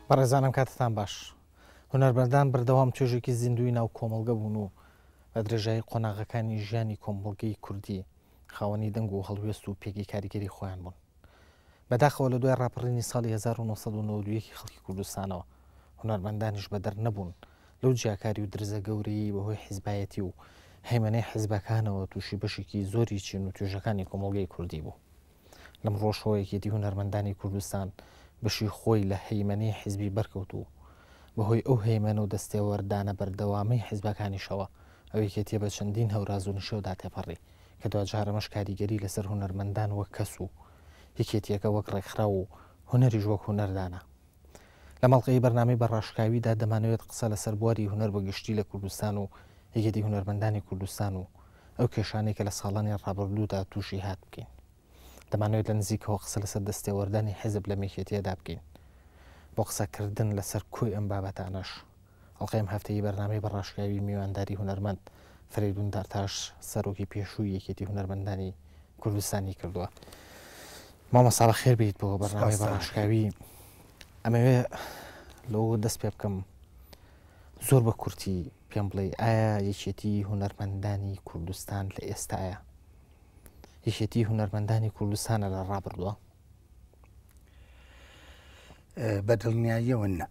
بەڕێزان ئەم کاتتان باش. هونەرمەندان بەردەوام توێژێکی زیندووی ناو کۆمەڵگە بوون و بە درێژایی قۆناغەکانی ژیانی کۆمەڵگەی کوردی خاوەنی دەنگ و هەڵوێست و پێگەی کاریگەری خۆیان بوون. بەداخەوە لە دوای ڕاپەڕینی ساڵی 1991 ی خەڵکی کوردستانەوە هونەرمەندانیش بەدەر نەبوون لەو جیاکاری و درزە گەورەیەی بەهۆی حیزبایەتی و هەیمەنەی حیزبەکانەوە تووشی بەشێکی زۆری چین و توێژەکانی کۆمەڵگەی کوردی بوو. لەم ڕۆژەوە یەکێتی هونەرمەندانی کوردستان بەشی خۆی لە هەیمەنەی حیزبی بەرکەوت و بەهۆی ئەو هەیمەنە و دەستێوەردانە بەردەوامەی حیزبەکانیشەوە ئەو یەکێتیە بە چەندین هەوراز و نشێودا تێپەڕی کە دواجار ئەمەش کاریگەری لەسەر هونەرمەندان وەک کەس و یەکێتیەکە وەک ڕێکخراو و هونەریش وەک هونەر دانا. لەم ئەڵقەی بەرنامەی بە ڕاشکاویدا دەمانەوێت قسە لەسەر بواری هونەر بە گشتی لە کوردستان و یەکێتی هونەرمەندانی کوردستان و ئەو کێشانەی کە لە ساڵانی ڕابردوودا تووشی هات بکەین. دەمانەوێت لە نزیکەوە قسە لەسەر دەستێوەردانی حیزب لەم یەکێتییەدا بکەین. بۆ قسەکردن لەسەر کۆی ئەم بابەتانەش ئەڵقەی ئەم هەفتەیی بەرنامەی بە ڕاشکاوی میوانداری هونەرمەند فەرەیدون دارتاش سەرۆکی پێشووی یەکێتی هونەرمەندانی کوردستانی کردووە. مامۆستا بەخێر بیت بۆ بەرنامەی بە ڕاشکاوی. ئەمەوێ لەوە دەست پێ بکەم زۆر بە کورتی پێم بڵێ ئایا یەکێتی هونەرمەندانی کوردستان لە ئێستاە یەکێتی هونەرمەندانی کوردستانە لە ڕابردووە؟ بە دڵنیاییەوە نا.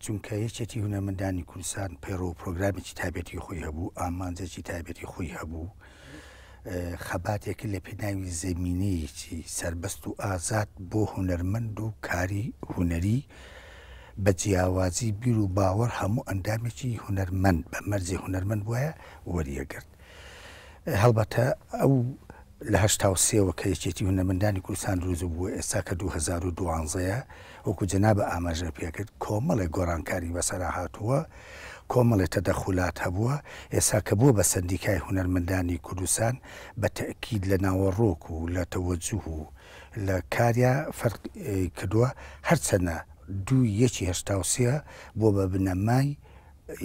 چونکە یەکێتی هونەرمەندانی کوردستان پەیڕەو و پرۆگرامێکی تایبەتی خۆی هەبوو، ئامانجێکی تایبەتی خۆی هەبوو، خەباتێک لە پێناوی زەمینەیەکی سەربەست و ئازاد بۆ هونەرمەند و کاری هونەری بە جیاوازی بیر و باوەڕ هەموو ئەندامێکی هونەرمەند بە مەرجێ هونەرمەند بوایە وەریەگرت. هەڵبەتە ئەو لە 83 وە کە یەکێتی هونەرمەندانی کوردستان دروست بوو ئێستا کە 2012 یە وەکو جەنابت ئاماژە پێکرد کۆمەڵێک گۆڕانکاری بەسەرا هاتووە کۆمەڵێ تەدەخولات هەبووە ئێستا کە بووە بە سەندیکای هونەرمەندانی کوردستان بە تەئکید لە ناوەڕۆک و لە تەوەجوه و لە کاریا فەرق کردووە هەرچەنە دوو یەکی 83 بووە بە بنەمای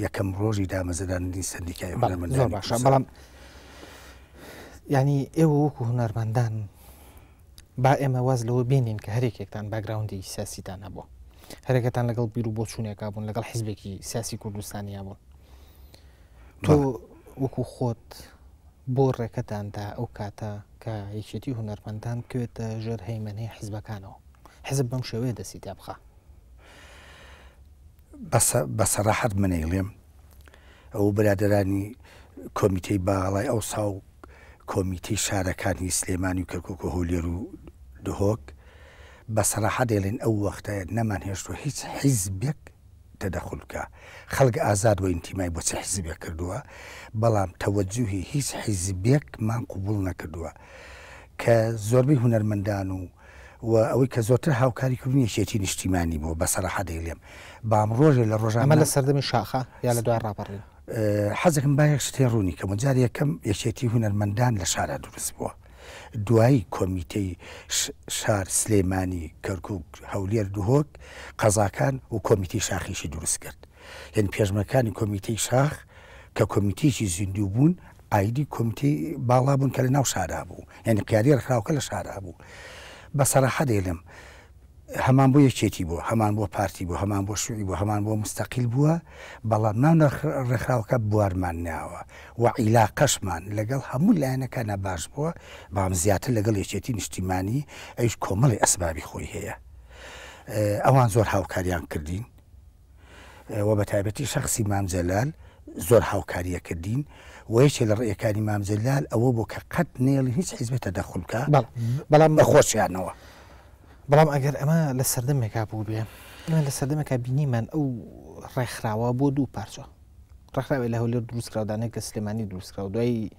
یەکەم ڕۆژی دامەزراندنی سەندیکای هونەرمەندانی زۆر باشە بەڵام یعنی ئێوە وەکو هونەرمەندان با ئێمە واز لەوە بێنین کە هەرێکێکتان باگراوندی سیاسیتان هەبووە هەرێکەتان لەگەڵ بیر و بۆچوونێکا بوون لەگەڵ حزبێکی سیاسی کوردستانیا بوون تۆ وەکو خۆت بۆ ڕێکەتاندا ئەو کاتە کە یەکێتی هونەرمەندان بکەوێتە ژێر هەیمەنەی حزبەکانەوە حزب بەم شێوەیە دەستی تیا بخا بە سەراحەت من ئەیڵێم ئەو برادەرانی کۆمیتەی باڵای ئەوسا و کۆمیتەی شارەکانی سلێمانی و کەرکوک و هەولێر و دهۆک بە سەراحەت دەیڵێن ئەو وەختە نەمان هێشتوە هیچ حیزبێک تەدەخول بکا خەڵک ئازاد بوە ئینتیمای بۆ چ حیزبێک کردووە بەڵام تەوەجوهی هیچ حیزبێکمان قبوڵ نەکردووە کە زۆربەی هونەرمەندان و و ئەوەی کە زۆرتر هاوکاری کردن یەکێتی نیشتیمانی بووە بە سەراحەت دەیڵێم بام ڕۆژێ لە ڕۆژان ئەمە لە سەردەمی شاخە یا لە دوای ڕاپەڕین؟ حەزەکەم با یەک شتێ ڕوونی کەمەوە جار یەکەم یەکێتی هونەرمەندان لە شارا دروست بووە دوایی کۆمیتەی شار سلێمانی کەرکوک هەولێر دهۆک قەزاکان و کۆمیتەی شاخیشی دروست کرد یعنی پێشمەرگەکانی کۆمیتەی شاخ کە کۆمیتەیەکی زیندوو بوون ئایدی کۆمیتەی باڵا بوون کە لە ناو شارا بوو یعنی قیادەی ڕێکخراوەکە لە شارا بوو بە سەراحەت دەیڵێم هەمان بۆ یەکێتی بووە هەمان بۆ پارتی بوو هەمان بۆ شوعی بوو هەمان بۆ مستەقیل بووە بەڵام ناو ڕێکخراوەکە بوارمان ناوە و عیلاقەشمان لەگەڵ هەموو لایەنەکانە باش بووە بەڵام زیاتر لەگەڵ یەکێتی نیشتیمانی ئەویش کۆمەڵی ئەسبابی خۆی هەیە ئەوان زۆر هاوکاریان کردین و بە تایبەتی شەخسی مام جەلال زۆر هاوکاریە کردین و یەکێ لە ڕێیەکانی مام جەلال ئەوە بوو کە قەت نەیەڵین هیچ حیزبێ تەدەخول بکا بەڵام بە خۆشیانەوە. بەڵام ئەگەر ئەمە لە سەردەمێکا بووبێ ئێمە لە سەردەمێکا بینیمان ئەو ڕێکخراوە بۆ دوو پارچە ڕێکخراوێ لە هەولێر دروست کرا و دانێک لە سلێمانی دروست کرا و دوای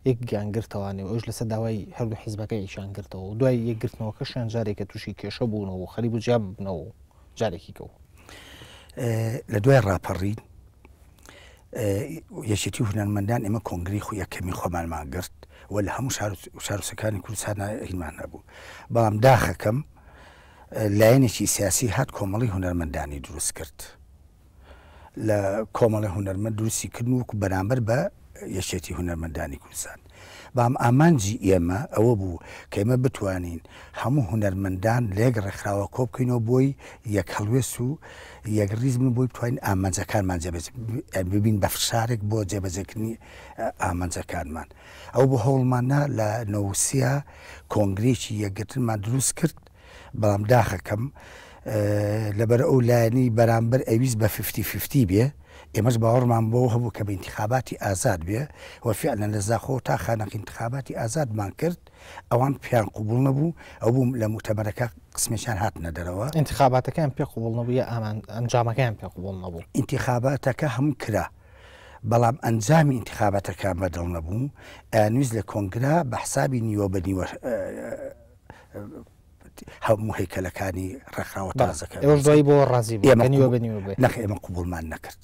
یەکیان گرتەوانێ و ئەوش لەسەر داوای هەردوو حیزبەکە یەکیان گرتەوە و دوای یەکگرتنەوەکەشیان جارێکە تووشی کێشە بوونەوە و خەریک بوو جیا ببنەوە و جارێکی کەو. لە دوای ڕاپەڕین یەکێتی هونەرمەندان ئێمە کۆنگری خو یەکەمی خۆمانمان گرت و لە هەموو شارۆچکەکانی کوردستان هینمان هەبوو بەڵام داخەکەم لایەنێکی سیاسی هات کۆمەڵی هونەرمەندانی دروست کرد لە کۆمەڵی هونەرمەند دروستی کردن وەکو بەرامبەر بە یەکێتی هونەرمەندانی کوردستان. بەڵام ئامانجی ئێمە ئەوە بوو کە ئێمە بتوانین هەموو هونەرمەندان لە یەک ڕێکخراوە کۆ بکەینەوە بۆی یەک هەڵوێست و یەک ڕیز بن بۆی بتوانین ئامانجەکانمان جێبەجێ ببین بە فشارێک بۆ جێبەجێکردنی ئامانجەکانمان. ئەو بۆ هەوڵمان نا لە نەوسیا کۆنگرەیەکی یەکگرتنمان دروست کرد بەڵام داخەکەم لەبەر ئەو لایەنی بەرامبەر ئەویست بە ففتی ففتی بێ ئێمەش باوەڕمان بۆ هەبوو کە بە ئینتخاباتی ئازاد بێ و فعلا لە زاخۆ تا خانەقین ئینتخاباتی ئازادمان کرد ئەوان پێیان قبوڵ نەبوو ئەو بوو لە موتەمەرەکە قسمێکیان هاتنە دەرەوە. ئینتخاباتەکەیان پێ قبوڵ نەبوو یا ئامان ئەنجامەکەیان پێ قبوڵ نەبوو؟ ئینتخاباتەکە هەموو کرا بەڵام ئەنجامی ئینتخاباتەکان بەدڵ نەبوو ئەیانویست لە کۆنگرە بە حسابی نیوە بە نیوە هەموو هەیکەلەکانی ڕێکخراوە تازەکە ئێوەش دوایی بۆ ڕازی بوون کە نیوە بە نیوە بێ؟ نەخێر ئێمە قبوڵمان نەکرد.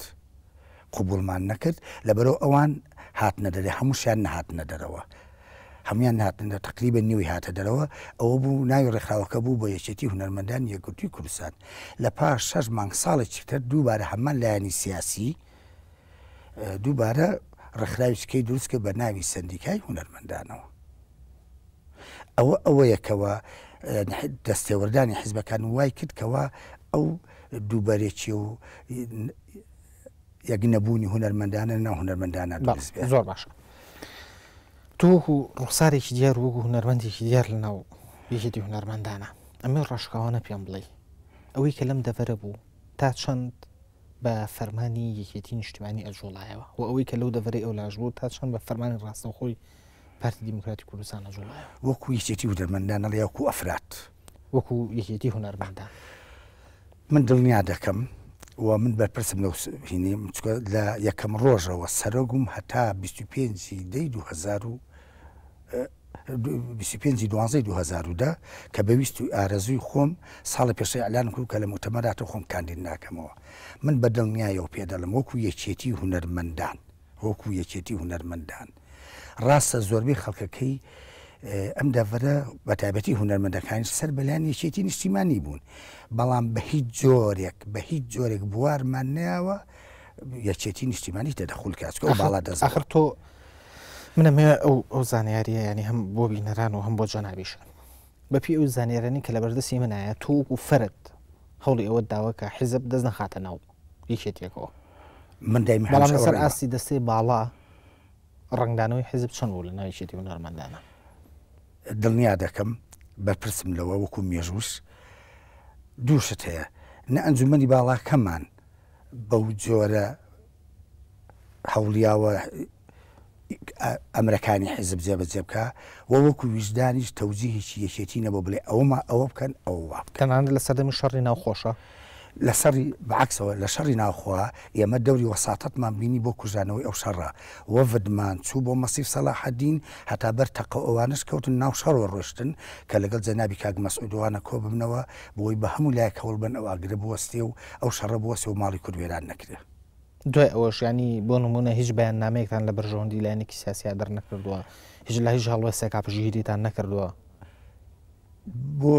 قبوڵمان نەکرد لەبەرئەوە ئەوان هاتنە دەرێ هەمووشیان نەهاتنە دەرەوە هەموویان نهاتنە دەرەوە تەقریبەن نیوەی هاتە دەرەوە ئەوە بوو ناوی ڕێکخراوەکە بوو بە یەکێتی هونەرمەندانی یەکگرتووی کوردستان لە پاش شەش مانگ ساڵێکی تر دووبارە هەمان لایەنی سیاسی دووبارە ڕێکخراوی چکەی دروست کرد بە ناوی سەندیکای هونەرمەندانەوە ئەوە ئەوەیە کەوا دەستێوەردانی حیزبەکان وای کرد کەوا ئەو دووبەرێکی و یەک نەبوونی هونەرمەندانە ناو هونەرمەندانە دروست بێت. زۆر باشە تۆ وەکو ڕوخسارێکی دیار وەکو هونەرمەندێکی دیار لە ناو یەکێتی هونەرمەندانە ئەمێ ڕاشکاوانە پێم بڵێ ئەوەی کە لەم دەڤەرە بوو تا چەند بە فەرمانی یەکێتی نیشتیمانی ئەجوڵایەوە و ئەوەی کە لەو دەڤەرەی ئەولاش بوو تا چەند بە فەرمانی ڕاستەوخۆی پارتی دیموکراتی کوردستان ئەجوڵایەوە. وەکو یەکێتی هونەرمەندان ئەڵێ یا وەکو ئەفراد؟ وەکو یەکێتی هونەرمەندان. من دڵنیا دەکەم و من بەرپرسم لەو هینەی چونکە لە یەکەم ڕۆژەوە سەرۆک بووم هەتا 25 ی دەی 2000 و 25 ی دوانزەی 2010 کە بە ویست و ئارەزووی خۆم ساڵی پێشتر ئیعلانم کرد کە لە موتەمەراتەوە خۆم کاندید ناکەمەوە من بە دڵنیایەوە پێ دەڵێم وەکو یەکێتی هونەرمەندان وەکو یەکێتی هونەرمەندان ڕاستە زۆربەی خەڵکەکەی ئەم دەڤەرە بە تایبەتی هونەرمەندەکانیش سەر بە لایەن یەکێتی نیشتیمانی بوون بەڵام بە هیچ جۆرێک بە هیچ جۆرێک بوارمان نەیاوە یەکێتی نیشتیمانی تەدەخول کات چونکە ئەو باڵا دەست ئاخر تۆ منەمەوێ ئەو ئەو زانیاریە ینی هەم بۆ بینەران و هەم بۆ جەنابیشە بەپی ئەو زانیارانی کە لە بەردەستی منایە تۆ وەکو فەرد هەوڵی ئەوەت داوە کە حیزب دەست نەخاتە ناو یەکێتیەکەوە من دایمە بەڵام لەسەر ئاستی دەستەی باڵا ڕەنگدانەوەی حیزب چەند بوو لە ناو یەکێتی هونەرمەندانە؟ دڵنیا دەکەم بەرپرسم لەوە وەکو مێژووش دوو شت هەیە نە ئەنجومەنی باڵاکەمان بەو جۆرە هەوڵیاوە ئەمرەکانی حیزب جێبەجێ بکا و وەکو ویژدانیش تەوجیهێکی یەکێتی نەبوو بڵێ ئەوەما ئەوە بکەن ئەوە وا بکەن. تەنانەت لە سەردەمی شەڕی ناوخۆشا؟ لە شەڕی بەعەکسەوە لە شەڕی ناوخۆ ئێمە دەوری وەساتەتمان بینی بۆ کوژانەوەی ئەو شەڕە، وەفدمان چوو بۆ مەسیف سەڵاحەدین هەتا بەر تەقە ئەوانەش کەوتن ناو شەڕەوە ڕۆشتن کە لەگەڵ جەنابی کاک مەسعود وانە کۆ ببنەوە بۆی بە هەموو لایەک هەوڵ بەن ئەو ئاگرە بوەستێ و ئەو شەڕە بوەستێ و ماڵی کورد وێران نەکرێ. دوای ئەوەش یانی بۆ نموونە هیچ بەیاننامەیەکتان لە بەرژەوەندی لایەنێکی سیاسیا دەرنەکردووە، هیچ لە هیچ هەڵوێستێکا پشتگیریتان نەکردووە؟ بۆ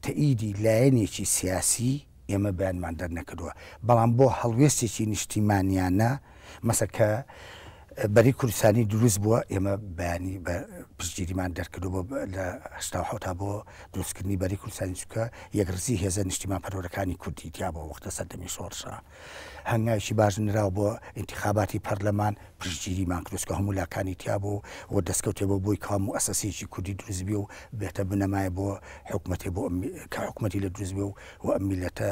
تەئیدی لایەنێکی سیاسی ئێمە بەیانمان دەرنەکردووە، بەڵام بۆ هەڵوێستێکی نیشتیمانیانە مەسە کە بەرەی کوردستانی دروست بووە ئێمە بەیانی بە پشتگیریمان دەرکردووە بۆ لە 87 بۆ دروستکردنی بەرەی کوردستانی چونکە یەکڕیزی هێزە نیشتیمانپەروەرەکانی کوردی تیا بووە وەختە سەردەمی شۆڕشە. هەنگاوێکی باش نراوە بۆ ئینتیخاباتی پەرلەمان پشتگیریمان کردو چونکە هەموو لاکانی تیا بوو و دەستکەوتێ بۆ بۆی کەوا موئەسەسەیەکی کوردی دروست بێ و بێتە بنەمایە بۆ حکومەتێ بۆ کە حکومەتی لێ دروست بێ و و ئەم میللەتە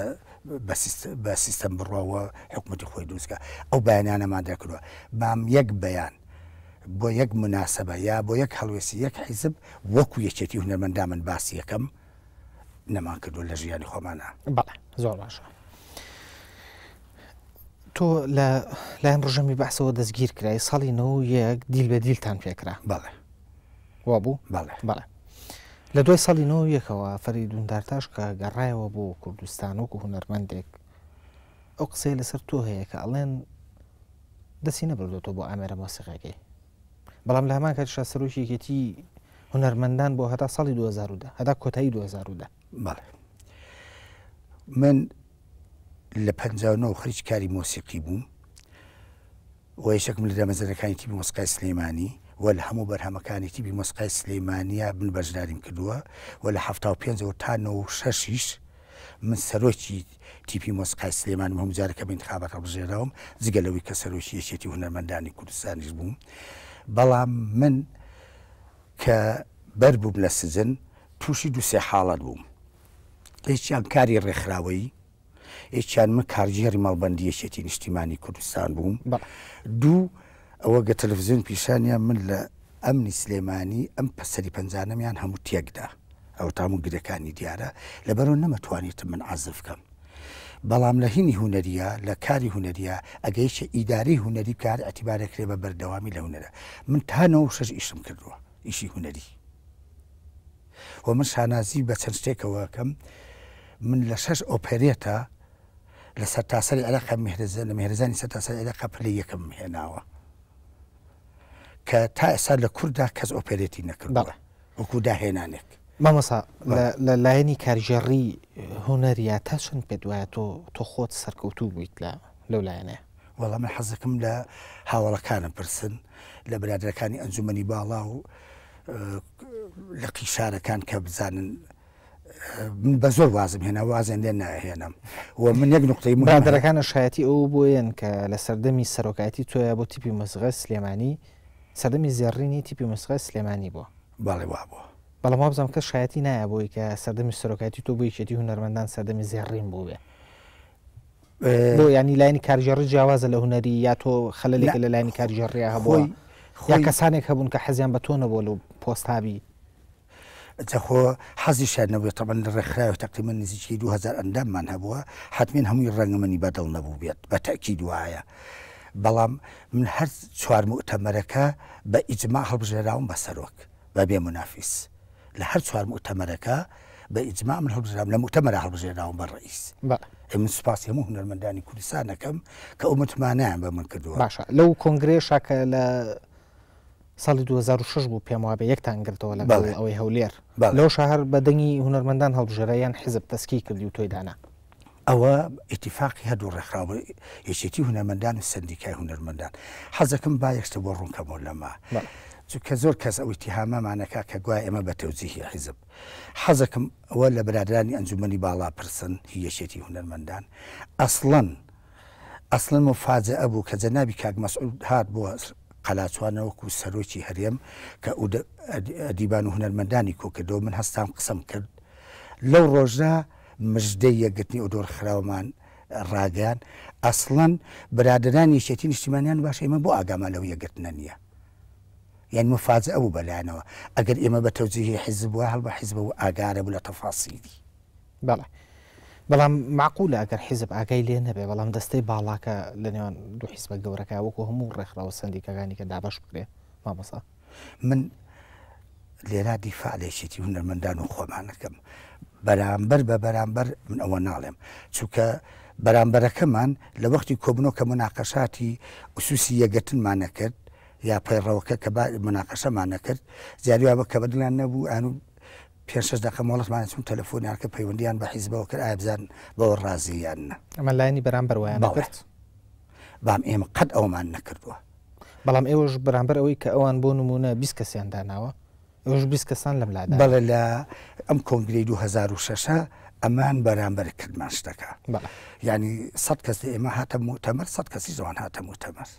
بە سیستەم بڕوا و حکومەتی خۆی دروست کا ئەو بەیانانەمان دەرکردوە بام یەک بەیان بۆ یەک موناسەبە یا بۆ یەک هەڵوێستی یەک حیزب وەکو یەکێتی هونەرمەندان من باسی یەکەم نەمان کردووە لە ژیانی خۆمانا. بەڵێ زۆر باشە. تۆ لە لایەن ڕژەمی بەعسەوە دەستگیر کرای ساڵی 91 دیل بە دیلتان پێکرا. بەڵێ. وا بوو؟ بەڵێ. بەڵێ. لە دوای ساڵی 91ەوە فەریدون دارتاش کە گەڕایەوە بۆ کوردستان وەکو هونەرمەندێک ئەو قسەیە لەسەر تۆ هەیە کە ئەڵێن دەستی نەبردۆتەوە بۆ ئامێرە مۆسیقەکەی. بەڵام لە هەمان کاتیشا سەرۆکی یەکێتی هونەرمەندان بۆ هەتا ساڵی 2010 هەتا کۆتایی 2010. بەڵێ من لە 59 خەریکی کاری مۆسیقی بووم و یەکێکم لە دامەزرێنەکانی تیپی مۆسیقای سلێمانی. و لە هەموو بەرهەمەکانی تیپی مۆسیقای سلەیمانیە من بەشداریم کردووە و لە 75 ەوە تا 96 یش من سەرۆکی تیپی مۆسیقای سلێمانیم هەموو جارێک کە بە ئینتخابات هەڵبژێراوم جگە لەوەی کە سەرۆکی یەکێتی هونەرمەندانی کوردستانیش بووم بەڵام من کە بەر بووم لە سجن تووشی دوو سێ حاڵەت بووم یەکیان کاری ڕێکخراوەیی یەکیان من کارگێڕی مەڵبەندی یەکێتی نیشتیمانی کوردستان بووم دوو ئەوە گە تەلەفزیۆن پیشانیان من لە ئەمنی سلێمانی ئەم پەسەری پەنجانەمیان هەموو تێکدا ئەوە تامو گرەکانی دیارە لەبەرەوە نەمەتوانیتم من عەزف کەم بەڵام لە هینی هونەریە لە کاری هونەریە ئەگە یەکێ ئیدارەی هونەری بکار ئەتیبارەکرێ بە بەردەوامی لە هونەرە من تا 96 ئیشم کردووە ئیشی هونەری و من شانازی بە چەند شتێکەوە ئەکەم، من لە شەش ئۆپەرێتە لە سەرتاسەری عێراق مهرەجان لە مهرەجانی سەرتاسەری عێراق پلەی یەکەمم هێناوە کە تا ئێستا لە کورددا کەس ئۆپەرێتی نەکردووە وەکوو داهێنانێک. مامۆستا لە لایەنی کارگێڕی هونەریە تا چەند پێت وایە تۆ تۆ خۆت سەرکەوتوو بوویت لە لەو لایەنەیە؟ وەڵا من حەزەکەم لە هاوەڵەکانم پرسن لە برادەرەکانی ئەنجومەنی باڵا و لقی شارەکان کە بزانن من بە زۆر وازم هێنا وازیان لێ ناهێنم و من یەک نقطەی برادەرەکانە شایەتی ئەو بۆیەن کە لە سەردەمی سەرۆکایەتی تۆیە بۆ تیپی مۆسیقای سلێمانی سەردەمی زێڕینی تیپی مۆسیقای سلێمانی بووە. بەڵێ وا بووە. بەڵام وابزانم کەس شایەتی نایە بۆی کە سەردەمی سەرۆکایەتی تۆ بۆ یەکێتی هونەرمەندان سەردەمی زێڕین بووبێ. بۆ یانی لایەنی کارگێڕی جیاوازە لە هونەری یا تۆ خەلەلێکە لە لایەنی کارگێڕیا هەبووە یا کەسانێک هەبوون کە حەزیان بە تۆ نەبووە لەو پۆستابی؟ جا خۆ حەزیشیان نەبووە تەبعەن لە ڕێکخراوێک تەقریبەن نزیکەی 2000 ئەنداممان هەبووە حەتمەن هەمووی ڕەنگە منی بەدڵ نەبووبێت بە تەئکید وایە بەڵام من هەر چوار موئتەمەرەکە بە ئیجماع هەڵبژێراوم بە سەرۆک بە بێ مونافیس لە هەر چوار موئتەمەرەکە بە ئیجماع من هەڵبژێرام لە موئتەمەرە هەڵبژێراوم بە ڕەئیس. بەڵێ. ئەی من سوپاسی هەموو هونەرمەندانی کوردستان ئەکەم کە ئەو متمانەیان بە من کردووە. باشە لەو کۆنگرەیەشا کە لە ساڵی 2006 بوو پێم وابێ یەکتان گرتەوە لەگەڵ بەڵێ. ئەوەی هەولێر بەڵێ. لەوەشا هەر بە دەنگی هونەرمەندان هەڵبژێرا یان حیزب تەسکی کردی و تۆی دانا؟ ئەوە ئیتیفاقی هەردوو ڕێکخراو بوو، یەکێتی هونەرمەندان و سەندیکای هونەرمەندان. حەزەکەم با یەک شتە بۆ ڕوون کەمەوە لەمە. چونکە زۆر کەس ئەو ئیتیهامەمان ئەکا کە گوایە ئێمە بە تەوجیهی حیزب. حەزەکەم ئەوە لە برادەرانی ئەنجومەنی باڵا پرسن هی یەکێتی هونەرمەندان. ئەسڵەن ئەسڵەن موفاجەئە بوو کە جەنابی کاک مەسعود هات بۆ قەلاچوانە وەکوو سەرۆکی هەرێم کە ئەدیبان و هونەرمەندانی کۆکردەوە من هەستام قسەم کرد. لەو ڕۆژە مژدەی یەکگرتنی ئەو دۆڕخراوەمان ڕاگەیاند، ئەسڵەن برادەرانی یەکێتی نیشتیمانیان باشە ئێمە بۆ ئاگامان لەو یەکگرتنە نییە؟ یانی موفاجەئە بوو بەلایانەوە ئەگەر ئێمە بە تەوجیهی حیزب وایە هەڵبە حیزب ئاگارە بوو لە تەفاسیلی. بەڵێ بەڵام مەعقولە ئەگەر حیزب ئاگای لێ نەبێ بەڵام دەستەی باڵاکە لە نێوان دوو حیزبە گەورەکە وەکو هەموو ڕێکخراوە سەندیکاکانی کە دابەش بکرێ مامۆستا؟ من لێرا دیفاع لە یەکێتی هونەرمەندان و خۆمان ئەکەم بەرامبەر بە بەرامبەر من ئەوە ناڵێم چونکە بەرامبەرەکەمان لە وەختی کۆبنەوە کە مناقەشاتی ئوسوسی یەکگرتنمان نەکرد یا پەیڕەوەکە کە مناقەشەمان نەکرد جاری وا بە کە بەدڵیان نەبوو ئەن پێ شش دقە مۆڵەتمان چون تەلەفۆنیان کە پەیوەندیان بە حیزبەوە کرد ئایا بزان بەوە ڕازی یان نە ئەمە لایەنی بەرامبەر وایان کرد بام ئێمە قەت ئەومان نەکردووە بەڵام ئێوەش بەرامبەر ئەوەی کە ئەوان بۆ نموونە 20 کەسیان داناوە، ئێوەش 20 کەستان لەم لا داناوە. بەڵێ لە ئەم کۆنگرەی 2006 ە ئەمان بەرامبەر کردمان شتەکە. بەڵێ. یانی سەد کەس لە ئێمە هاتە موئتەمەر، سەد کەسیش لەوان هاتە موئتەمەر.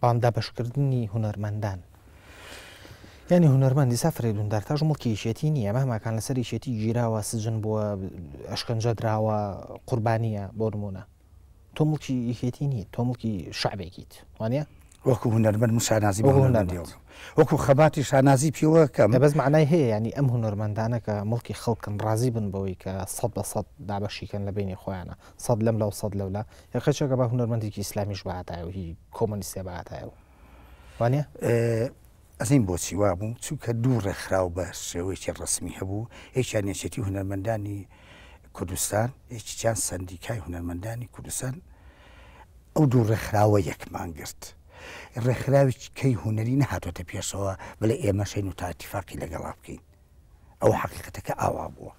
بەڵام دابەشکردنی هونەرمەندان یانی هونەرمەند دیسا فریدون دارتاش مڵکی یەکێتی نییە مەهماکان لەسەر یەکێتی گیراوە سجن بووە ئەشکەنجە دراوە قوربانیە بۆ نمونە تۆ موڵکی یەکێتی نیت تۆ موڵکی شەعبێکیت وانە؟ وەکو هونەرمەند من شانازی بە هونەرمەندیەوە وەکو خەباتی شانازی پێوە کەم بەس معنای هەیە ینی ئەم هونەرمەندانە کە موڵکی خەڵکن ڕازی بن بەوەی کە سەد بە سەد دابەشیکەن لە بینی خۆیانە سەد لەم لەو سەد لەولا یەکەچێکە بە هونەرمەندێکی ئیسلامیش بەهاتایە و هی کۆمۆنیستێ بەهاتایە و وانە؟ ئەزین بۆچی وابوو چونکە دوو ڕێکخراو بە شێوەیەکی ڕەسمی هەبوو یەکیان یەکێتی هونەرمەندانی کوردستان، یەکێکیان سەندیکای هونەرمەندانی کوردستان، ئەو دوو ڕێکخراوە یەکمان گرت. ڕێکخراوی کەی هونەری نەهاتۆتە پێشەوە بڵێ ئێمەش هەین و تا ئیتیفاقی لەگەڵا بکەین. ئەو حەقیقەتەکە ئاوا بووە.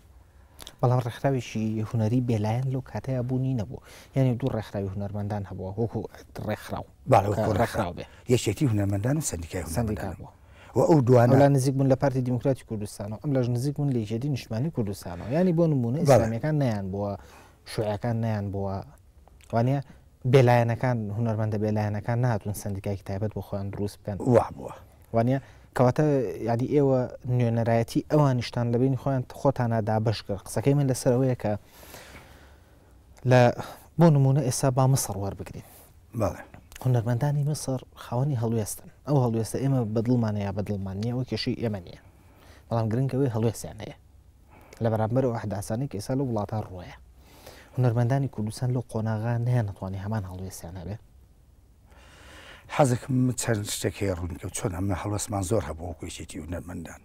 بەڵام ڕێکخراوێکی هونەری بێلایەن لەو کاتەیا بوونی نەبوو. یانی دوو ڕێکخراوی هونەرمەندان هەبووە وەکو ڕێکخراو. بەڵێ وەکو ڕێکخراو بێ. یەکێتی هونەرمەندان و سەندیکای سەندیکا هونەرمەندان بووە. و ئەو دوانە. ئەولا نزیک بوون لە پارتی دیموکراتی کوردستانەوە، ئەملاش نزیک بوون لە یەکێتی نیشتمانی کوردستانەوە. یانی بۆ نموونە بەڵێ. ئیسلامییەکان نەیان بووە، شوعیەکان نەیان بووە. وانیە؟ بێلایەنەکان، هونەرمەندە بێلایەنەکان نەهاتوون سەندیکایەکی تایبەت بۆ خۆیان دروست بکەن. وا بووە. وانیە؟ کەواتە یانی ئێوە نوێنەرایەتی ئەوانیشتان لە بەینی خۆیان خۆتانا دابەش کرد. قسەکەی من لەسەر ئەوەیە کە لە بۆ نموونە ئێستا با میسڕ وەربگرین. بەڵێ. هونەرمەندانی میسڕ خاوەنی هەڵوێستن. ئەو هەڵوێستە ئێمە بە دڵمانە یا بە دڵمان نییە ئەوە کێشەی ئێمە نییە. بەڵام گرنگ ئەوەیە هەڵوێستیان هەیە. لە بەرامبەر ئەو ئەحداسانەی کە ئێستا لەو وڵاتە ڕووەیە. هونەرمەندانی کوردستان لەو قۆناغە نەیانەتوانی هەمان هەڵوێستیان هەبێ. حەزەکەم چەند شتێک هەیە ڕوون بکەم چۆن ئەمە هەڵوێستمان زۆر هەبوو وەکو یەکێتی هونەرمەندان.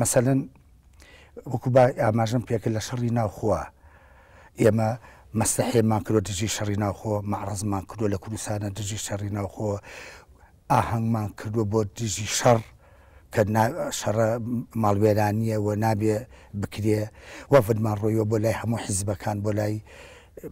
مەسەلەن وەکو با ئاماژەم پێکرد لە شەڕی ناوخۆ ئێمە مەسرەحێمان کردوە دژی شەڕی ناوخۆ، مەعرەزمان کردوە لە کوردستانە دژی شەڕی ناوخۆ، ئاهەنگمان کردوە بۆ دژی شەڕ کە شەڕە ماڵوێرانیە و نابێ بکرێ، وەفدمان ڕۆیوە بۆ لای هەموو حیزبەکان، بۆ لای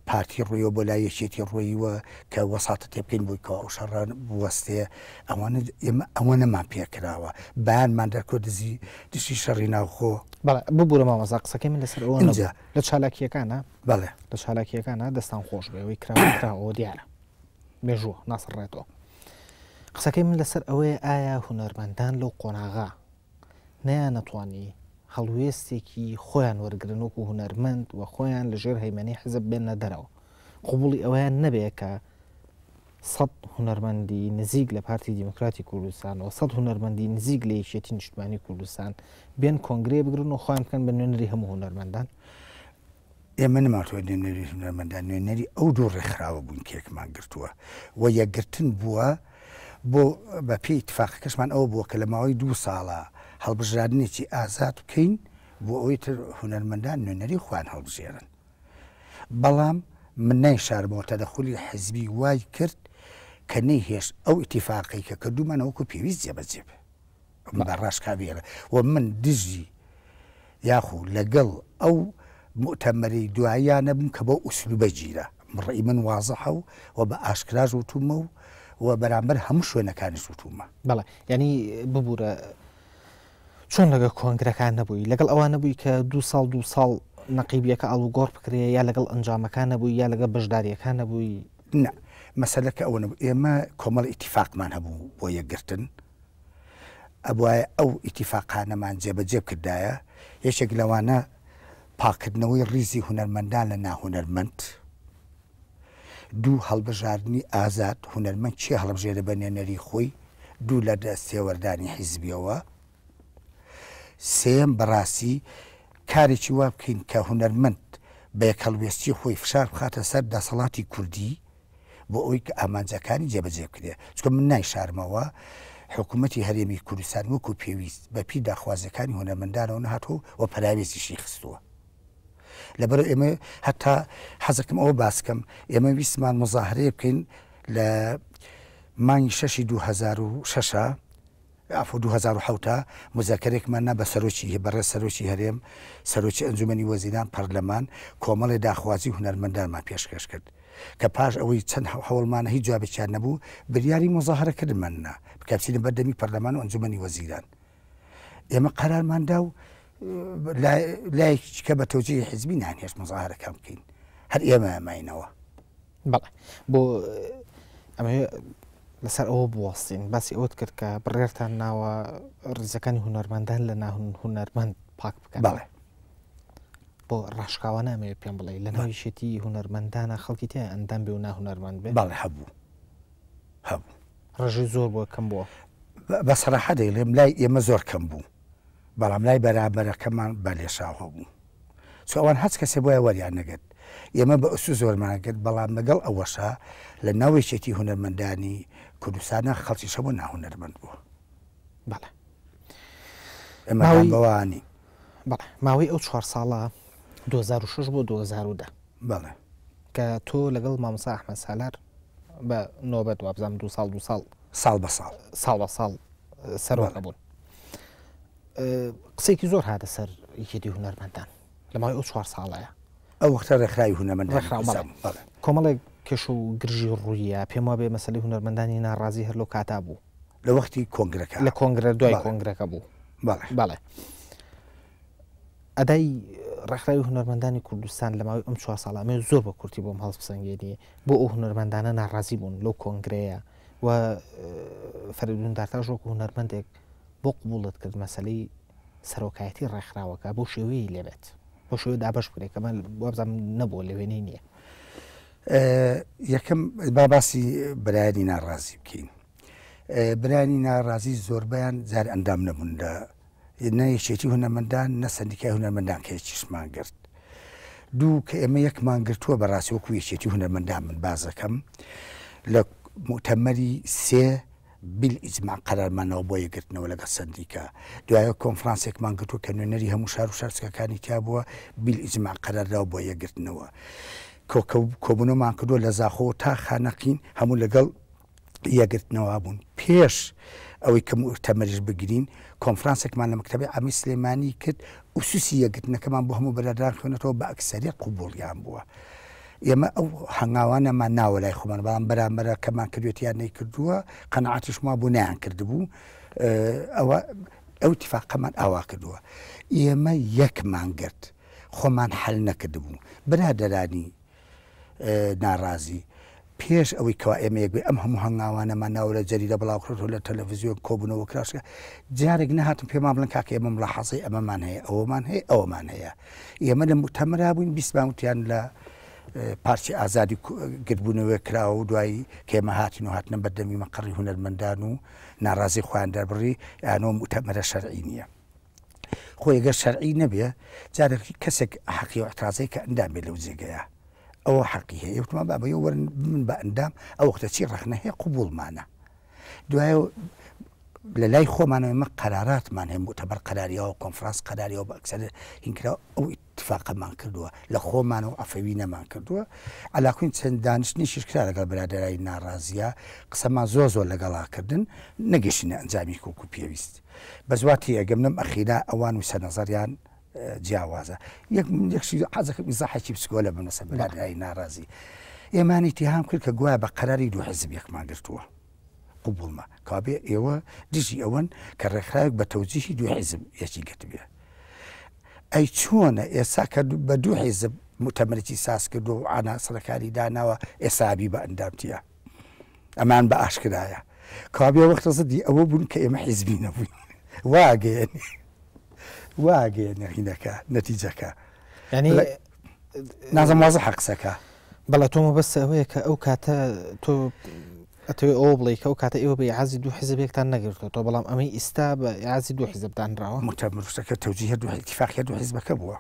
پارتی ڕۆیوە، بۆ لای یەکێتی ڕۆیوە کە وەساتە تێ بکەین بۆی کە ئەو شەڕە بوەستێ. ئەوانە ئێمە ئەوەنەمان پێ کراوە، بەیانمان دەرکەوت دژی دژی شەڕی ناوخۆ. بەڵێ ببورە مامۆستا قسەکەی من لەسەر ئەوە نەبوو. ئینجا لە چالاکییەکانا بەڵێ. لە چالاکییەکانا دەستان خۆش بێ ئەوەی کراوە کراوە ئەوە دیارە. مێژووە ناسڕێتەوە. قسەکەی من لەسەر ئەوەیە ئایا هونەرمەندان لەو قۆناغە نەیانەتوانی هەڵوێستێکی خۆیان وەرگرن وەکو هونەرمەند و خۆیان لە ژێر هەیمەنەی حزب بێننە دەرەوە قبوڵی ئەوەیان نەبێ کە سەد هونەرمەندی نزیک لە پارتی دیموکراتی کوردستان و سەد هونەرمەندی نزیک لە یەکێتی نیشتمانی کوردستان بێن کۆنگرەیە بگرن و خۆیان بکەن بە نوێنەری هەموو هونەرمەندان؟ ئێمە نەمانتوانی نوێنەری هونەرمەندان، نوێنەری ئەو دوو ڕێکخراوە بووین کە یەکمان گرتووە و یەکگرتن بووە بۆ بە پێی ئیتفاقەکەشمان ئەوە بووە کە لە ماوەی دوو ساڵە هەڵبژرادنێکی ئازاد بکەین بۆ ئەوەی تر هونەرمەندان نوێنەری خۆیان هەڵبژێرن. بەڵام من نایشارمەوە تەدەخولی حزبی وای کرد کە نەیهێشت ئەو ئیتفاقەی کە کردوومانە وەکو پێویست جێبەجێ بێ. بە ڕاشکاوی ئەڵێ و من دژی یاخو لەگەڵ ئەو موئتەمەرەی دواییانە بووم کە بەو ئوسلوبە گیرا. ڕەئی من وازحە و و بە ئاشکراش وتوومە و و بەرامبەر هەموو شوێنەکانیش وتوومە. بەڵێ یانی ببوورە چۆن لەگەڵ کۆنگرەکان نەبووی؟ لەگەڵ ئەوان نەبووی کە دوو ساڵ دوو ساڵ نەقیبیەکە ئاڵوگۆڕ بکرێ یا لەگەڵ ئەنجامەکان نەبووی یا لەگەڵ بەشدارییەکان نەبووی؟ نا مەسەلەکە ئەوە نەبوو. ئێمە کۆمەڵی ئیتیفاقمان هەبوو بۆ یەکگرتن. ئەبوایە ئەو ئیتیفاقانەمان جێبەجێ بکردایە، یەکێک لەوانە پاککردنەوەی ڕیزی هونەرمەندان لە ناهونەرمەند، دوو هەڵبژاردنی ئازاد، هونەرمەند کێ هەڵبژێرێ بە نوێنەری خۆی، دوو لە دەستێوەردانی حیزبیەوە، سێیەم بەڕاستی کارێکی وا بکەین کە هونەرمەند بە یەکهەڵوێستی خۆی فشار بخاتە سەر دەسەڵاتی کوردی، بۆ ئەوەی کە ئامانجەکانی جێبەجێ بکرێ چونکە من نایشارمەوە حکوومەتی هەرێمی کوردستان وەکو پێویست بە پێی داخوازیەکانی هونەرمەندانەوە نەهاتووە و پەراوێزیشی خستووە لەبەر ئێمە هەتا حەزەکەم ئەوە باس کەم ئێمە ویستمان مزاهرەیە بکەین لە مانگی شەشی 2006 عەفو 2007 موزاکەرێکمان نا بە سەرۆکی بەڕێز سەرۆکی هەرێم، سەرۆکی ئەنجومەنی وەزیران، پەرلەمان، کۆمەڵێ داخوازی هونەرمەندانمان پێشکەش کرد کە پاش ئەوەی چەند هەوڵمانە هیچ جوابێکیان نەبوو بریاری موزاهەرە کردنمان نا کە بچینە بەر دەمی پەرلەمان و ئەنجومەنی وەزیران ئێمە قەرارمان دا و لایەکی کە بە تەوجیهی حیزبی نانهێشت موزاهەرەکان بکەین هەر ئێمە ماینەوە. بەڵێ بۆ ئەمەوێ لەسەر ئەوە بوەستین باسی ئەوەت کرد کە بڕیارتان ناوە ڕیزەکانی هونەرمەندان لە ناهونەرمەند پاک بکەن بەڵێ بۆ ڕاشکاوە نامەوێ پێم بڵێ لە ناو یەکێتی هونەرمەندانە خەڵکی تیا ئەندام بێ و ناهونەرمەند بێ بەڵێ هەبوو هەبوو ڕێژەی زۆر بووە کەم بووە بە سەراحە دەیڵێم لای ئێمە زۆر کەم بوو بەڵام لای بەرامبەرەکەمان بە لێشاو هەبوو چونکە ئەوان هەچ کەسێ بۆیە وەریان نەگرت ئێمە بە ئوسو زۆرمان کرد بەڵام لەگەڵ ئەوەشا لە ناو یەکێتی هونەرمەندانی کوردستانا خەڵکیش هەبوو ناهونەرمەند بوو. بەڵێ ئێمە دان بەوە نین. بەڵێ ماوەی ئەو چوار ساڵە 2006 بۆ 2010 بەڵێ کە تۆ لەگەڵ مامۆستا ئەحمەد سالار بە نۆبەت وابزانم دوو ساڵ دوو ساڵ ساڵ بە ساڵ ساڵ بە ساڵ سەرۆک بوون قسێکی زۆر هاتە سەر یەکێتی هونەرمەندان. لە ماوەی ئەو چوار ساڵەیە. ئەو وەختە ڕێکخراوی هونەرمەندانی ڕێکخراو بەڵێ. کوردستان بوو. بەڵێ. کۆمەڵێک کێشە و گرژی ڕووییا، پێم وابێ مەسەلەی هونەرمەندانی ناڕازی هەر لەو کاتە بوو. لە وەختی کۆنگرەکە. لە کۆنگرە دوای بەڵێ. کۆنگرەکە بوو. بەڵێ. بەڵێ. ئەدای ڕێکخراوی هونەرمەندانی کوردستان لە ماوەی ئەم چوار ساڵە ئەمەوێ زۆر بە کورتی بۆم هەڵبسەنگێنی بۆ ئەو هونەرمەندانە ناڕازی بوون لەو کۆنگرەیە و فەرەیدون دارتاش وەکو هونەرمەندێک بۆ قبوڵت کرد مەسەلەی سەرۆکایەتی ڕێکخراوەکە بەو شێوەیەی لێ بێت بەو شێوەیە دابەش بکرێت کە من وابزانم نەبووە لە وێنەی نییە. یەکەم با باسی برایانی ناڕازی بکەین. برایانی ناڕازی زۆربەیان جار ئەندام نەبوون لە نە یەکێتی هونەرمەندان نە سەندیکای هونەرمەندان کە یەکیشمان گرت. دوو کە ئێمە یەکمان گرتووە بەڕاستی وەکو یەکێتی هونەرمەندان من بازەکەم لە موتەمەری سێ بیلئیجماع قەرارمان ناوە بۆ یەکگرتنەوە لەگەڵ سەندیکا. دوایە کۆنفرانسێکمان گرتووە کە نوێنەری هەموو شار و شارچکەکانی تیا بووە، بیلئیجماع قەرار داوە بۆ یەکگرتنەوە. کۆبوونەوەمان کردووە لە زاخۆوە تا خانەقین هەموو لەگەڵ یەکگرتنەوە بوون. پێش ئەوەی کە موئتەمەریش بگرین، کۆنفرانسێکمان لە مەکتەبی عامی سلێمانی کرد، ئوسوسی یەکگرتنەکەمان بۆ هەموو برادەران خوێندەوە، بە ئەکسەریەت قبووڵیان بووە. ئێمە ئەو هەنگاوانەمان ناوە لای خۆمان، بەڵام بەرامبەرەکەمان کردوێتی یان نەیکردووە، قەناعەتیشم وا بوو نەیانکردبوو، ئەوە ئەو ئیتیفاقەمان ئاوا کردووە. ئێمە یەکمان گرت، خۆمان حەل نەکردبوو. برادەرانی ناڕازی پێش ئەوەی کەوا ئێمە یەک بێ ئەم هەموو هەنگاوانەمان ناوە لە جەریدە بڵاوکرێتەوە لە تەلەڤزیۆن کۆبوونەوە کراشکە جارێک نەهاتن پێمان بڵێن کاکە ئێمە ملاحەزەی ئەمەمان هەیە ئەوەمان هەیە ئەوەمان هەیە ئێمە لە موتەمەرا بووین بیستمان وتیان لە پارچی ئازادی گردبوونەوە کراوە و دوایی کە ئێمە هاتین و هاتنە بەردەمی مەقەڕی هونەرمەندان و ناڕازی خۆیان دەربڕی ئەنۆ موتەمەرە شەرعی نییە. خۆی گەر شەرعی نەبێ جارێک کەسێک حەقی و اعتراضەی کە ئەندام بێ لەو جێگەیە ئەوە حەقی هەیە وتمان بابە یۆ وەرن من بە ئەندام ئەو وەختە چی ڕەخنە هەیە قوبوڵمانە دوای لە لای خۆمانەوە ئێمە قەراراتمان هەیە موتەبەر قەراریەوە کۆنفرانس قەراریەوە بە ئەکسەر هینکرا ئەو ئیتفاقەمان کردووە لە خۆمانەوە عەفەوی نەمان کردووە عەلاکوین چەند دانیشتنێکیش کرا لەگەڵ برادەرانی ناڕازیە قسەمان زۆر زۆر لەگەڵا کردن نەگەشتینە ئەنجامی وەکو پێویست بەس وا تێئەگەم لەم ئەخیرا ئەوان و سەرنەزەریان جیاوازە یەک یەکشی حەزەکەم ئیزاحێکی بچکۆلە بم لەسەر برادەرانی ناڕازی ئێمانی ئیتیهام کرد کە گوایە بە قەراری دوو حیزب یەکمان گرتووە قبوڵمە کەوابێ ئێوە دژی ئەوەن کە ڕێکخراوێک بە تەوجیهی دوو حیزب یەکی گرتبێ ئەی چۆنە ئێستا کە بە دوو حیزب موتەمەرێکی ساز کردووە و عەناسرەکانی داناوە ئێستا ئەبی بە ئەندام تیا ئەمان بە ئاشکرایە کەوابێ وەختە زدی ئەوە بوون کە ئێمە حیزبی نەبووین واگەیەنێ واگەیەنێ هینەکە نەتیجەکە یعنی نازم وازحە قسەکە. بەڵێ تۆ مەبەستە ئەوەیە کە ئەو کاتە تۆ ئەتەوێ ئەوە بڵێ کە ئەو کاتە ئێوە بە ئیعازی دوو حیزب یەکتان نەگرتووەتەوە بەڵام ئەمەی ئیستا بە ئیعازی دوو حیزب دانراوە. متەمرسەکە تەوجیه دوو ئیتیفاقی هەردوو حیزبەکە بووە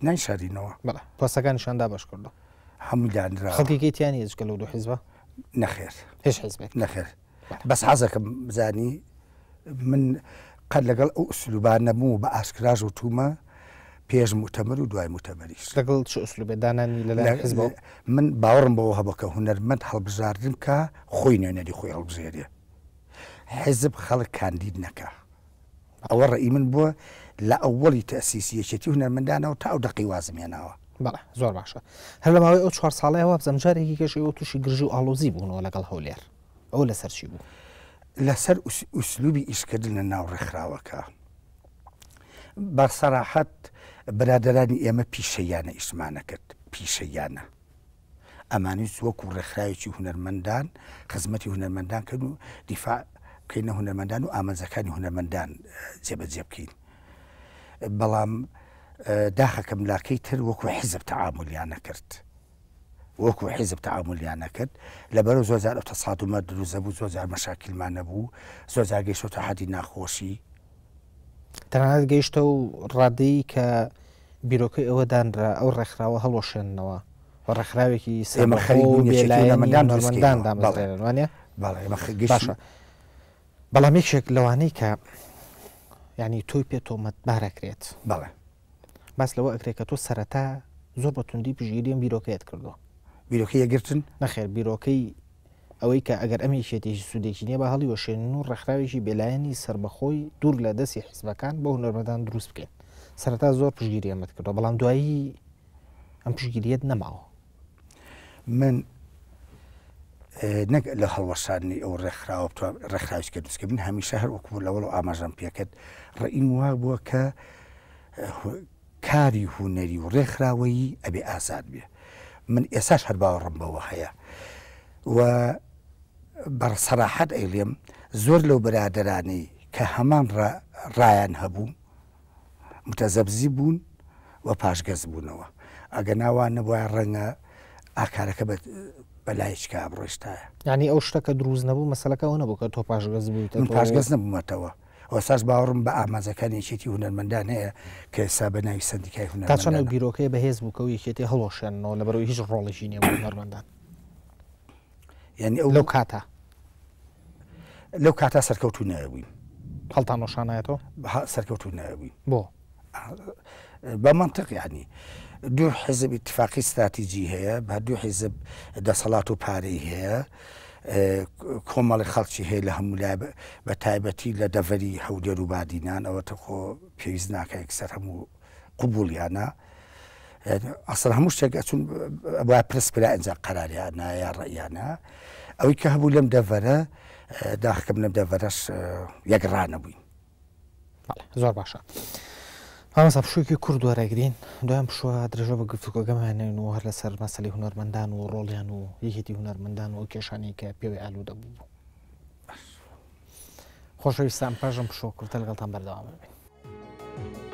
نایشارینەوە. بەڵێ پۆستەکانیشیان دابەش کردووە. هەمووی دانراوە. خەڵکێکی تیا نییە جگە لەو دوو حیزبە؟ نەخێر. هیچ حیزبێک؟ نەخێر. بەس حەزەکەم بزانی من قەت لەگەڵ ئەو ئوسلوبا نەبووم و بە ئاشکراش وتومە پێش موتەمەر و دوای موتەمەریش. لەگەڵ چ ئوسلوبێ؟ دانانی لەلایەن حیزبەوە؟ من باوەڕم بەوە هەبوو کە هونەرمەند هەڵبژاردن بکا خۆی نوێنەری خۆی هەڵبژێرێ حیزب خەڵک کاندید نەکا. ئەوە ڕەئی من بووە لە ئەوەڵی تەئسیسی یەکێتی هونەرمەندانەوە تا ئەو دەقەی وازم هێناوە. بەڵێ زۆر باشە. هەر لە ماوەی ئەو چوار ساڵەیە وابزانم جارێکی کەش ئێوە تووشی گرژی و ئاڵۆزی بوونەوە لەگەڵ هەولێر. ئەوە لەسەر چی بوو؟ لەسەر ئوسلوبی ئیشکردن لە ناو ڕێکخراوەکە. بە سەراحەت برادەرانی ئێمە پیشەییانە ئیشمان نەکرد، پیشەییانە. ئەمانویست وەکو ڕێکخراوێکی هونەرمەندان خزمەتی هونەرمەندان کەن و دیفاع بکەینە هونەرمەندان و ئامانجەکانی هونەرمەندان جێبەجێ بکەین. بەڵام داخەکەم لاکەی تر وەکو حیزب تەعامولیان نەکرد. وەکو حیزب تەعامولیان نەکرد لەبەرو زۆر جار ئەو تەسادومە دروست دەبوو زۆر جار مەشاکیلمان نەبوو زۆر جار گەیشتۆتە حەدی ناخۆشی. تەنانەت گەیشتە و ڕادەی کە بیرۆکەی ئەوە دانرا ئەو ڕێکخراوە هەڵوەشێننەوە و ڕێکخراوێکی ئێمە خەریک سەربەخۆ و بووین یەکێتی بێلایەنی هونەرمەندان دروست هونەرمەندان بکەینەوە. بەڵێ دامەزرێنن وانیە؟ بەڵێ ئێمە گەیشتین. باشە بەڵام یەکێک لەوانەی کە یانی تۆی پێ تۆمەتبار ئەکرێت. بەڵێ. باس لەوە ئەکرێت کە تۆ سەرەتا زۆر بە توندی پشتگیری ئەم بیرۆکەیەت کردووە. بیرۆکەی یەکگرتن؟ نەخێر، بیرۆکەی ئەوەی کە ئەگەر ئەم یەکێتییە هیچ سوودێکی نییە با هەڵیوەشێنین و ڕێکخراوێکی بێلایەنی سەربەخۆی دوور لە دەستی حیزبەکان بۆ هونەرمەندان دروست بکەین. سەرەتا زۆر پشتگیری ئەمەت کردووە بەڵام دوایی ئەم پشتگیریەت نەماوە. من نەک لە هەڵوەشاندنی ئەو ڕێکخراوە بتوان ڕێکخراویش کە دروست من هەمیشە هەر وەکو لەوەڵ ئاماژەم پێکرد ڕئیم وا بووە کە کاری هوەری و ڕێکخراوەیی ئەبێ ئازاد بێ من ئێساش هەر باوەڕم بەوە هەیە و بە سەراحەت ئەیڵێم زۆر لەو برادەرانەی کە هەمان ڕایان هەبوو متەزەبزی بوون و پاشگەز بوونەوە ئەگەنا وا نەبوایە ڕەنگە ئاکارەکە بە لایچکا بڕۆیشتایە. یانی ئەو شتە کە دروست نەبوو مەسەلەکە ئەوە نەبوو کە تۆ پاشگەز بوویتەوە؟ من پاشگەز نەبوومەتەوە. ئێستاش باوەڕم بە ئامانجەکانی یەکێتی هونەرمەندان هەیە کە ئێستا بە ناوی سەندیکای هونەرمەندانە. تا چەند ئەو بیرۆکەیە بەهێز بوو کە ئەو یەکێتیە هەڵوەشێننەوە لەبەرئەوەی هیچ ڕۆڵێکی نییە بۆ هونەرمەندان؟ یانی ئەو لەو کاتە. لەو کاتە سەرکەوتوو نەبووین. هەڵتان وەشانایەتەوە؟ سەرکەوتوو نەبووین. بۆ؟ بە مەنتق یانی دوو حیزب ئیتفاقی ستراتیجی هەیە، بە دوو حیزب دەسەڵات و پارەی هەیە، کۆمەڵی خەڵکی هەیە لە هەموو لای بە تایبەتی لە دەڤەری هەولێر و بادینان ئەوە تە خۆ پێویست ناکە یەکسەر هەموو قبوڵیانە ئەسڵ هەموو شتێک ئەچون با پرس کرا ئینجا قەراریانە یا ڕەئیانە ئەوەی کە هەبوو لەم دەڤەرە داخکەم لەم دەڤەرەش یەک ڕانەبووین. زۆر باشە مامۆستا پشوویەکی کورت وەرەگرین دوایان پشووە درێژە بە گفتوگۆگەمانێن و هەر لەسەر مەسەلەی هونەرمەندان و ڕۆڵیان و یەکێتی هونەرمەندان و ئەو کێشانەی کە پێوەی ئالوودە بوو خۆشەویستان پاژم پشووە کورتە لەگەڵتان بەردەوام بین.